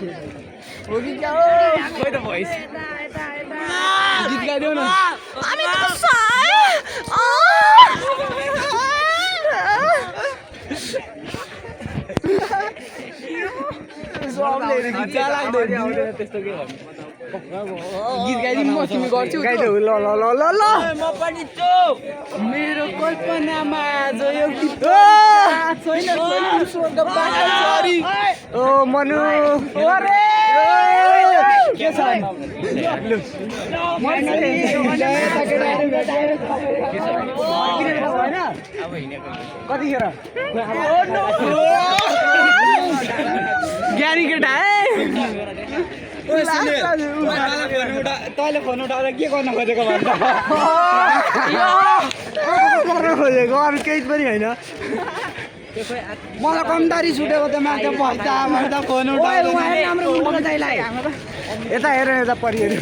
हो कि क्या हो खोइ त भोइस गीत गाइदेऊ न আমি তো সাই सबले गीत लाग्दैन त्यस्तो के भन्नु गीत गाइदिनु म तिमी गर्छु गाइदेऊ ल ल ल ल ल म पनि छु मेरो कल्पनामा जो यो गीत छैन छैन स्वर्ग बाटो सरी ओ मनु अरे के छ लु कतिखेर ज्ञानी केटा तैँले फोन उठाएर के गर्न खोजेको भन्छ गर्न खोजेको अरू केही पनि होइन मलाई कमदारी छुटेको त मान्छे पैसा मैले फोन उठाएर यता हेर यता परिहेर